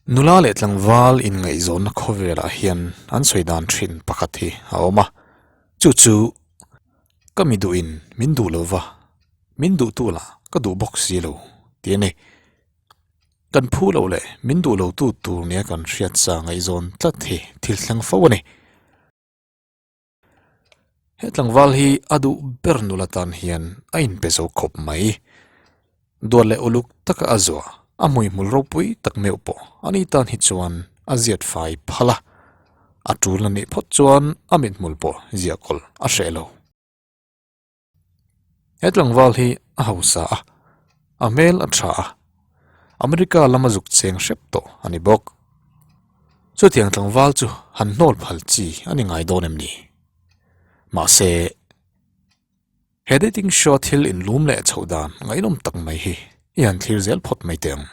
Nula leh tlangval inngaihzawnna khawvelah hian an sawi dan thin pakhat hi a awm a, chu chu ka mi duhin min duh lo va, min duh tu lah ka duh bawk si lo tih a ni. Kan phu loh leh min duh lo tu tur nia kan hriat sa ngaihzawn tlat hi thil thleng fo a ni. He tlangval hi a duh ber nula tan hian a inpe zo khawp mai. Duat leh uluk taka a zuah, a hmuihmul ropui tak meuh pawh ani tan hi chuan a ziat fai phal a, a tul a nih phawt chuan a mithmul pawh ziah kawlh a hreh lo. He tlangval hi a hausa a, a hmel a tha a, America lama zuk cheng hrep tawh a ni bawk. Chutiang tlangval chu han hnawl phal chi a ni ngai dawn em ni? Mahse, he dating show thil inlum leh chhoh dan ngaihnawm tak mai hi i han thlir zel phawt mai teh ang.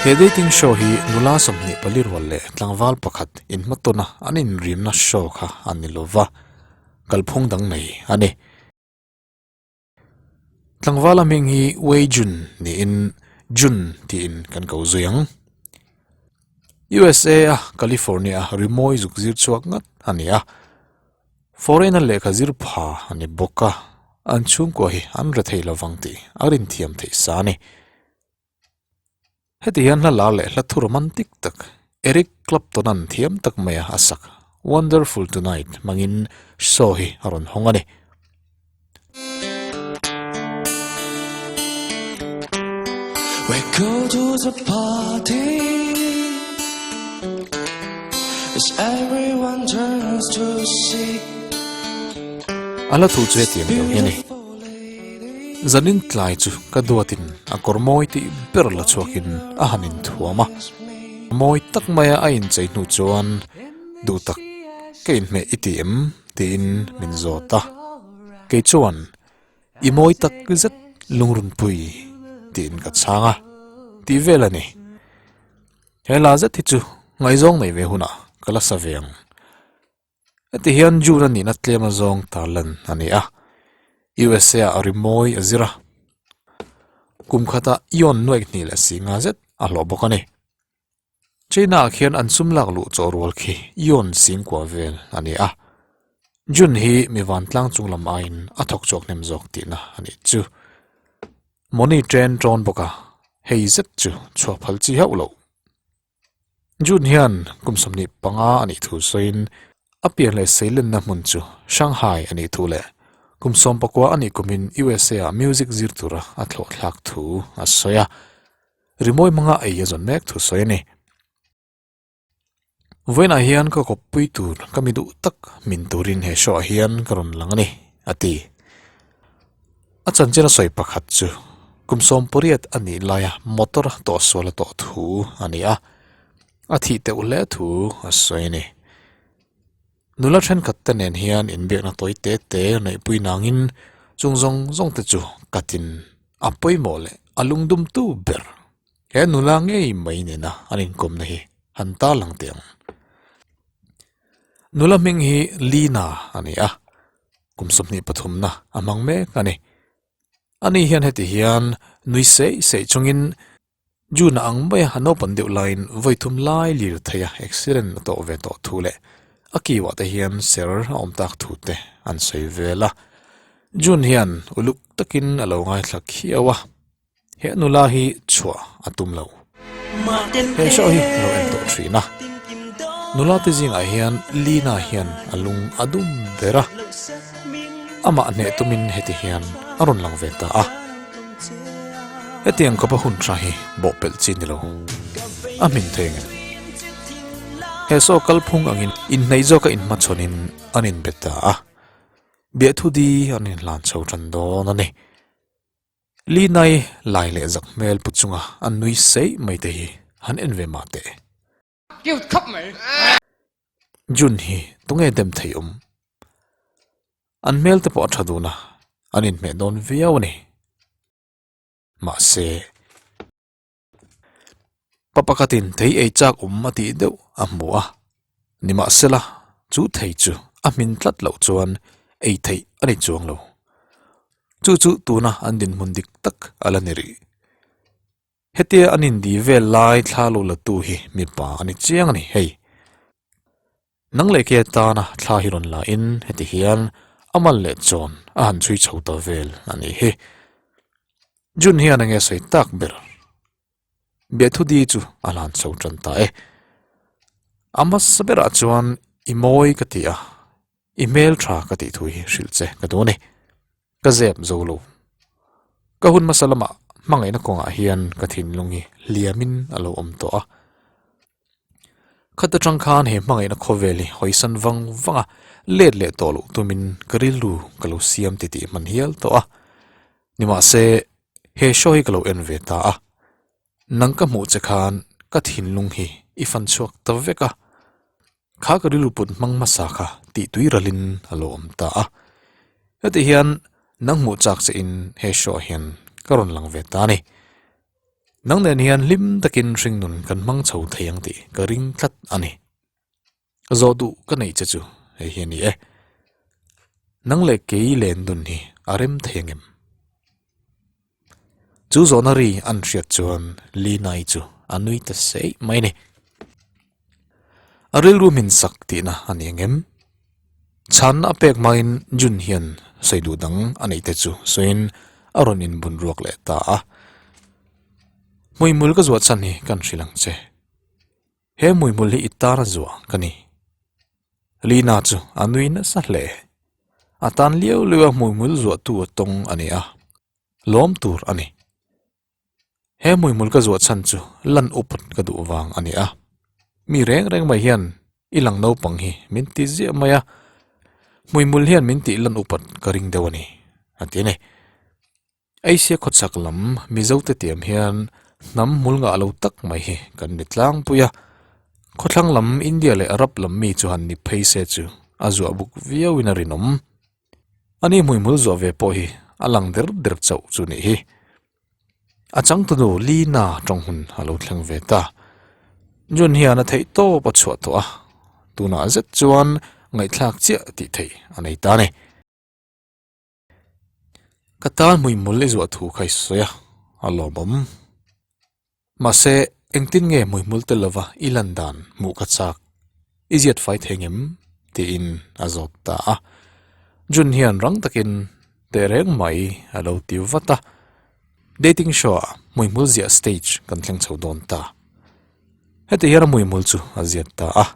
He dating show hi nula 24 rual leh tlangval pakhat inhmatawna an inrimna show kha a ni lova, kalphung dang nei a ni. Tlangvala hming hi Wei Jun niin Jun tiin kan ko zui ang. USA a California a rimawi zuk zir chhuak ngat a ni a. Foreign a lehkha zir pha a ni bawk a, an chhungkua hi an re thei lovang tih a rinthiam theih sa a ni. Heti hian hla lar leh hla thu romantic tak Eric Clapton-a'n thiam tak maia a sak Wonderful Tonight hmangin show hi a rawn hawng a ni. We go to the party As everyone turns to see A hla thu chu hetiang deuh hi a ni. Zanin tlai chu ka duatin a kawr mawi tih ber la chhuakin a han inthuam a. Mawi tak maia a inchei hnu chuan duh tak ka inhmeh i ti em tiin min zawt a. Kei chuan i mawi tak zet lungrunpui tiin ka chhang a, tih vel a ni. He la zet hi chu ngaihzawng nei ve hunah ka la sa ve ang. Heti hian June a nihna tlem azawng tarlan a ni a, USA ah rimawi a zir a, kum khatah yuan nuaih hnih leh si nga zet a hlawh bawk a ni. China ah khian an sum lak luh chawh rual khi yuan singkua vel a ni a, June hi mi vantlang chung lam aiin a thawk chhuak hnem zawk tihna a nih chu. Money chen tawn bawk a, hei zet chu chhuak phal chi hauh loh. June hian kum 25 a nih thu sawiin a pian leh seilenna hmun chu Shanghai a nih thu leh kum 19 a nih kumin USA ah music zir tura a thlawh thlak thu a sawi a, rimawi hmanga ei a zawn mek thu sawi a ni. Vawiinah hian ka kawppui tur ka mi duh tak min turin he show ah hian ka rawn lang a ni, a ti. A chanchin a sawi pakhat chu kum 18 a nih laia motor a tawhsual a tawh thu a ni a, a thih teuh hle thu a sawi a ni. Nula thenkhat te nen hian inbiakna tawi te te neihpui nangin chung zawng zawng te chu katin a pawimawh leh a lungdumtu ber he nula ngei mai nena an inkawmna hi han tarlang teh ang. Nula hming hi Lina a ni a. Kum 23 na a hmang mek a ni. Ani hian heti hian nui seih seih chungin June a ang mai a, a naupan deuh laiin vawi thum lai lir thei a accident a tawh ve tawh thu leh a kiuah te hian ser a awm tak thu te an sawi vel a. June hian uluk takin a lo ngaithla khiau a, he nula hi chhuah a tum lo. He show hi lo en tawh thin a, nula te zingah hian Lina hian a lung a dum ber a, amah hneh tumin heti hian a rawn lang ve ta a. Hetiang khawpa hun tha hi bawhpelh chi ni lo, a hmin thei ang em? He saw kalphung angin inhnaih zawka inhmachhawnin an inbe ta a, biahthu di an inhlan chho tan dawn a ni. Li nai lai leh zak hmel pu chunga an nui seih mai te hi han en ve mah teh. Cute khawp mai. June hi tunge dem thei awm? An hmel te pawh a tha dun a, an inhmeh dawn viau a ni. Mahse, pa pakhatin thei ei chak awm a tih deuh a hmu a, nimahsela chu thei chu a hmin tlat loh chuan ei theih a ni chuang lo. Chu chu tuna an dinhmun dik tak a la ni rih. Hetia an indi vel lai thla lo la tu hi mipa a ni chiang a ni hei. Nang leh ke atana thla hi rawn la in heti hian a mal leh chawn a han chhui chho ta vel a nih hi. June hian enge sawi tak ber? Biathudi chu a hlan chho tan ta e. A hmasa berah chuan i mawi ka ti a, i hmel tha ka tih thu hi hrilh che ka duh a ni. Ka zep zo lo. Ka hun hmasa lamah hmangaihna kawngah hian ka thinlung hi hliamin a lo awm tawh a. Khat atang khan he hmangaihna khawvel hi hawisan vang vang a, let leh tawh loh tumin ka rilru ka lo siam titih hman hial tawh a. Nimahse, he show hi ka lo en ve ta a. Nang ka hmuh che khan ka thinlung hi i fan chhuak ta vek a. Kha ka rilru put hmang hmasa kha tih tui ralin a lo awm ta a. Heti hian nang hmuh chak che in he show ah hian ka rawn lang ve ta a ni. Nang nen hian hlim takin hringnun kan hmang chho thei ang tih ka ring tlat a ni. Zawh duh ka neih che chu hei hi a ni e. Nang leh kei len dun hi a rem thei ang em? Chu zawhna ri an hriat chuan Lina-i chu a nui ta seih mai a ni. A rilru hmin sak tihna a ni ang em? Chhanna a pek hmain Jun hian sawi duh dang a neih te chu sawiin a rawn inbun ruak leh ta a. Hmuihmul ka zuah chhan hi kan hrilh ang che. He hmuihmul hi i tan a zuah ka ni. Lina chu a nui nasa hle. A tan liau liau a hmuihmul zuahtu a tawng a ni a, lawm tur a ni. He hmuihmul ka zuah chhan chu lan upat ka duh vang a ni a. Mi reng reng mai hian i lang naupang hi min ti ziah mai a, hmuihmul hian min tih lan upat ka ring deuh a ni, a ti a ni. Asia khawchhak lam Mizote tiam hian hnam hmul ngah lo tak mai hi kan ni tlangpui a, khawthlang lam India leh Arab lam mi chu han ni phei se chu a zuah buk viauin a rinawm. Ani hmuihmul zuah ve pawh hi a lang der der chauh chu nih hi. A changtunu Lina tawng hun a lo thleng ve ta. June hian a theih tawp a chhuah tawh a, tunah zet chuan ngaihthlak chiah tih theih a nei ta a ni. Ka tan hmuihmul i zuah thu kha i sawi a, a lawmawm. Mahse, engtin nge hmuihmul tel lova i lan dan hmuh ka chak? I ziat fai thei ngem? tiin a zawt ta a. Jun hian rang takin teh reng mai a lo ti vat a. Dating show ah hmuihmul ziah stage kan thleng chho dawn ta. Heti hian a hmuihmul chu a ziat ta a.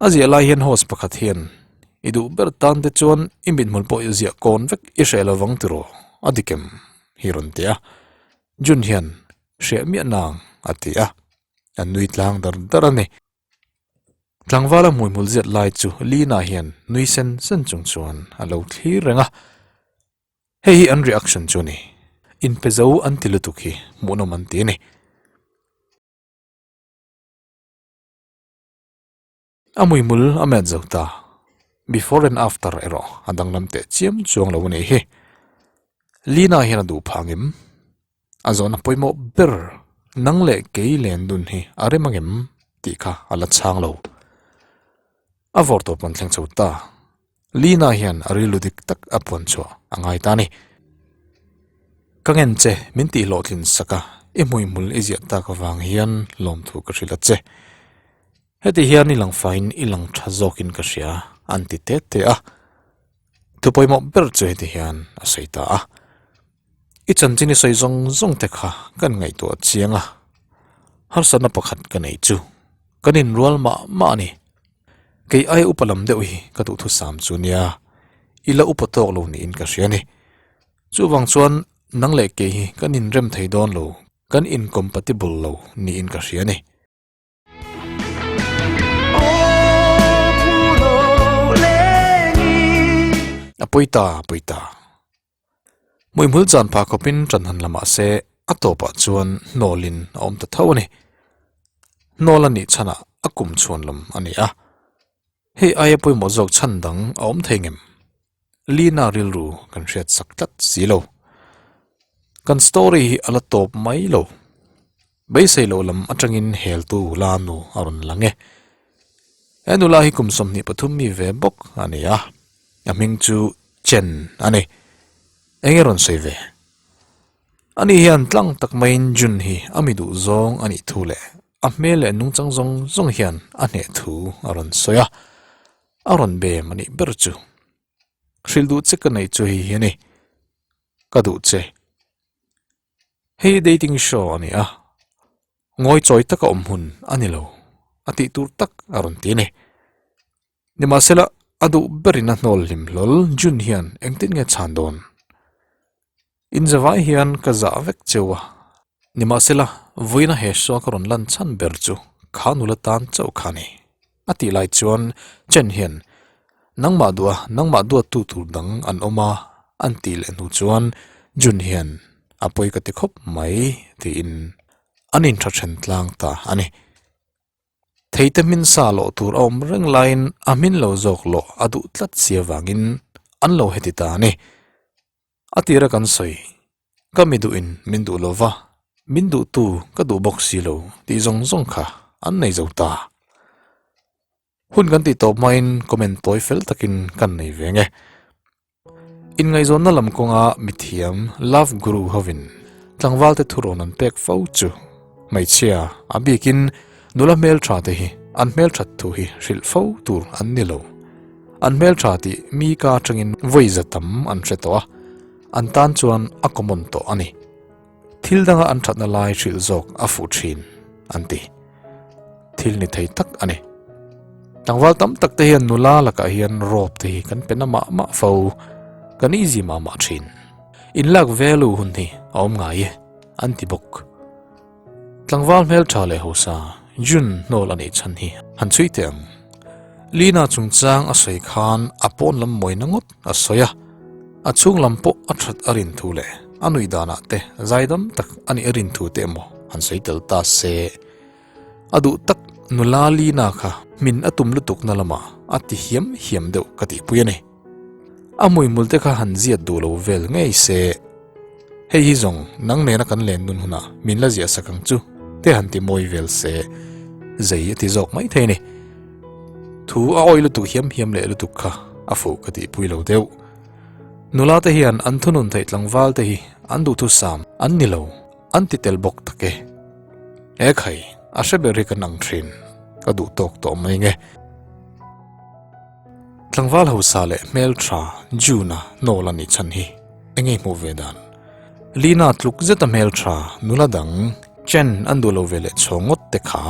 A ziah lai hian host pakhat hian, I duh ber tan te chuan i mithmul pawh i ziah kawn vek i hreh lovang tiraw? A dik em? hi rawn ti a. Jun hian, Hreh miah nang, a ti a. A nui tlang dar dar a ni. Tlangvala hmuihmul ziat lai chu Lina hian nui sen sen chung chuan a lo thlir reng a. Hei hi an reaction chu a ni. Inpe zo an ti lutuk hi hmuhnawm an ti a ni. A hmuihmul a met zo ta. Before and after erawh a danglam teh chiam chuang lo a nih hi. Lina hian a duh phah ngem? A zawhna pawimawh ber nang leh kei len dun hi a rem angem tih kha a la chhang lo. A vawr tawp kan thleng chho ta. Lina hian a rilru dik tak a puan chhuah a ngai ta a ni. Ka ngen che min tih hlawhtlin sak a, i hmuihmul i ziah tak avang hian lawmthu ka hrilh a che. Heti hian i lang faiin i lang tha zawkin ka hria an ti te te a. Thu pawimawh ber chu heti hian a sawi ta a. I chanchin i sawi zawng zawng te kha kan ngaihtuah chiang a, harsatna pakhat ka nei chu kan inrual mah mah a ni. Kei aia upa lam deuh hi ka duhthusam chu nia, i la upa tawk lo niin ka hria a ni. Chuvang chuan nang leh kei hi kan inrem thei dawn lo, kan incompatible lo niin ka hria a ni. A pawi ta, a pawi ta. Hmuihmul chan phah khawpin ṭan han la mah se a tawpah chuan hnawlin a awm ta tho a ni. Hnawl a nih chhanah a kum chhuan lam a ni a. Hei aia pawimawh zawk chhan dang a awm thei ngem? Lina rilru kan hriat sak tlat si lo. Kan story hi a la tawp mai lo. Beisei loh lam atangin heltu la nu a rawn lang e. He nula hi kum 23 mi ve bawk a ni a, a hming chu Chen a ni. Enge rawn sawi ve? Ani hian tlang tak maiin Jun hi a mi duh zawng a nih thu leh a hmel leh nungchang zawng zawng hian a hneh thu a rawn sawi a, a rawn bem a nih ber chu. Hrilh duh che ka neih chu hei hi a ni. Ka duh che. Hei dating show a ni a, ngawi chawi taka awm hun a ni lo, a tih tur tak a rawn ti a ni. Nimahsela, a duh berin a hnawl hlim hlawl June hian engtin nge chhan dawn? Inzavai hian ka zah vek cheu a. Nimahsela, vawiina he show ka rawn lan chhan ber chu kha nula tan chauh kha a ni. A tih lai chuan Chen hian, Nangmah duh a, nangmah duattu tur dang an awm a, an tih leh hnu chuan June hian, A pawi ka ti khawp mai, tiin an intha then tlang ta a ni. Theite hmin sa lawh tur a awm reng laiin a hmin lo zawk lawh a duh tlat si avangin an lo heti ta a ni. A tira kan sawi, ka mi duhin min duh lo va, min duhtu ka duh bawk si lo tih zawng zawng kha an nei zo ta. Hun kan tih tawp hmain comment tawi fel takin kan nei ve nge. Inngaihzawnna lam kawnga mithiam Love Guru hovin tlangvalte thurawn an pek fo chu hmeichhia a bikin nula hmeltha te hi an hmelthat thu hi hrilh fo tur an ni lo. An hmeltha tih mi ka atangin vawi za tam an hre tawh a, an tan chuan a common tawh a ni. Thil danga an thatna lai hrilh zawk a fuh thin, an ti. Thil ni thei tak a ni. Tlangval tam tak te hian nula lakah hian rope te hi kan pe na mah mah fo, kan easy mah mah thin. Inlak value hun hi a awm ngai e, an ti bawk. Tlangval hmeltha leh hausa June hnawl a nih chhan hi han chhui teh ang. Lina chungchang a sawi khan a pawn lam mawina ngawt a sawi a, a chhung lam pawh a that a rin thu leh a nuih danah te zaidam tak a nih a rin thu te emaw han sawi tel ta se. A duh tak nula Lina kha hmin a tum lutuk na lamah a ti hiam hiam deuh ka tihpui a ni. A hmuihmul te kha han ziat duh lo vel ngei se. Hei hi zawng nang nena kan len nun hunah min la ziah sak ang chu te han ti mawi vel se zei a ti zawk mai thei a ni. Thu a awi lutuk hiam hiam leh lutuk kha a fuh ka tihpui lo deuh. Nula te hian an thunun theih tlangval te hi an duhthusam an ni lo an ti tel bawk tak e. E khai, a hre ber hi ka nang thin, ka duh tawk tawh mai nge. Tlangval hausa leh hmeltha June-a hnawl a nih chhan hi eng nge hmuh ve dan? Lina tluk zeta hmeltha nula dang Chen an duh lo ve leh chhawng ngawt te kha.